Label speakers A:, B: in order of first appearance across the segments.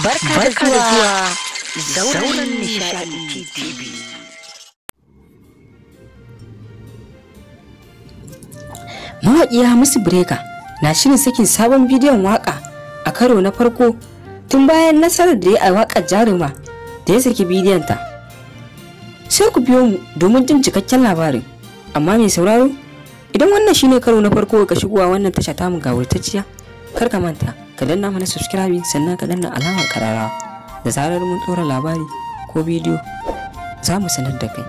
A: Barka da zuwa Zauren Nishaɗi TV.
B: Mawaƙi Hamisu Breaker na shirin sakin sabon bidiyon waƙa a karo na farko tun bayan nasarar da ya a waƙar Jaruma da ya saki bidiyonta. Sai ku biyo mu domin jin cikakken labarin. Amma mai sauraro, idan wannan shine karo na farko ka shigowa wannan tasha tamu gawurtacciya, kar ka manta ka danna mana subscribing sannan ka danna alamar karara. Da zarar mun ɗora labari ko bidiyo za mu sanar da kai.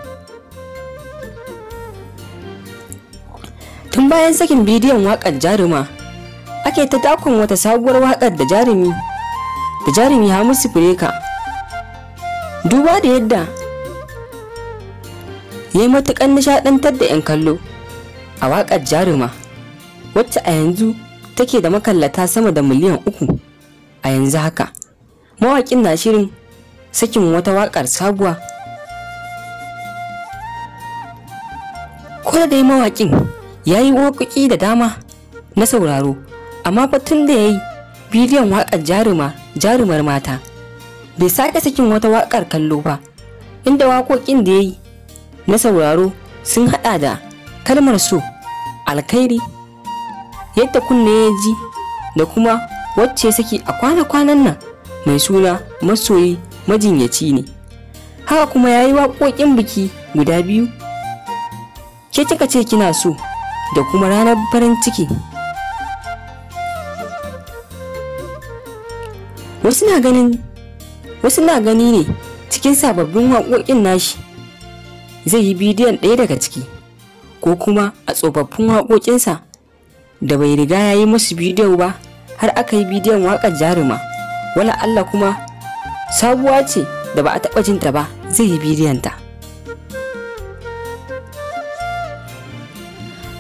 B: Tun bayan sakin bidiyon waƙar Jaruma, ake ta dakon wata sabuwar waƙar da jarumi Hamisu Breaker. Duba da yadda ya yi matuƙar nishaɗantar da 'yan kallo a waƙar Jaruma, wacce a yanzu take da makallata sama da miliyan 3 a yanzu haka. Mawaƙin na shirin sakin wata waƙar sabuwa. Ko da dai mawaƙin ya yi waƙoƙi da dama na sauraro, amma fa tun da ya yi bidiyon waƙar jarumar mata, bai sake sakin wata waƙar kallo ba, inda waƙoƙin da ya yi na sauraro sun haɗa da Kalmar So, Alkhairi, Yadda Kunne Ya Ji, da kuma wacce saki a kwana-kwanan nan mai suna Masoyi Majinyaci Ne. Haka kuma ya yi waƙoƙin biki guda 2, Ke Kika Ce Kina So da kuma Ranar Farin Ciki. Wasu na gani ne cikin sababbin waƙoƙin nashi zai yi bidiyon ɗaya daga ciki, ko kuma a tsofaffin waƙoƙinsa da bai riga ya yi musu bidiyo ba har aka yi bidiyon waƙar Jaruma. Wala Allah kuma sabuwa ce da ba a taɓa jinta ba zai yi bidiyonta.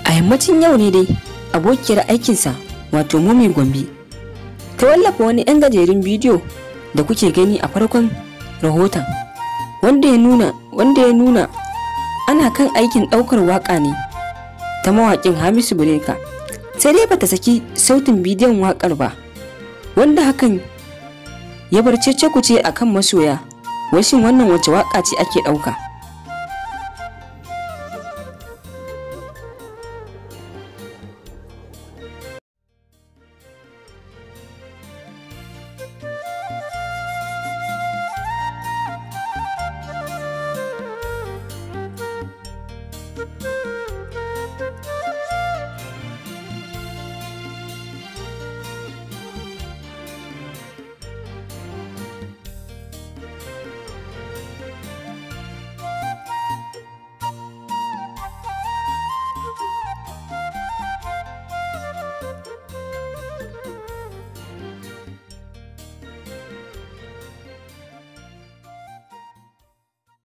B: A yammacin yau ne dai abokiyar aikinsa wato Momi Gombe ta wallafa wani 'yan gajerun bidiyo da kuke gani a farkon rahoton, wanda ya nuna ana kan aikin ɗaukar waƙa ne ta mawaƙin Hamisu Breaker. Sai dai bata saki sautin bidiyon waƙar ba, wanda hakan ya bar cece-kuce a kan masoya. Wai shin wannan wace waƙa ce ake ɗauka?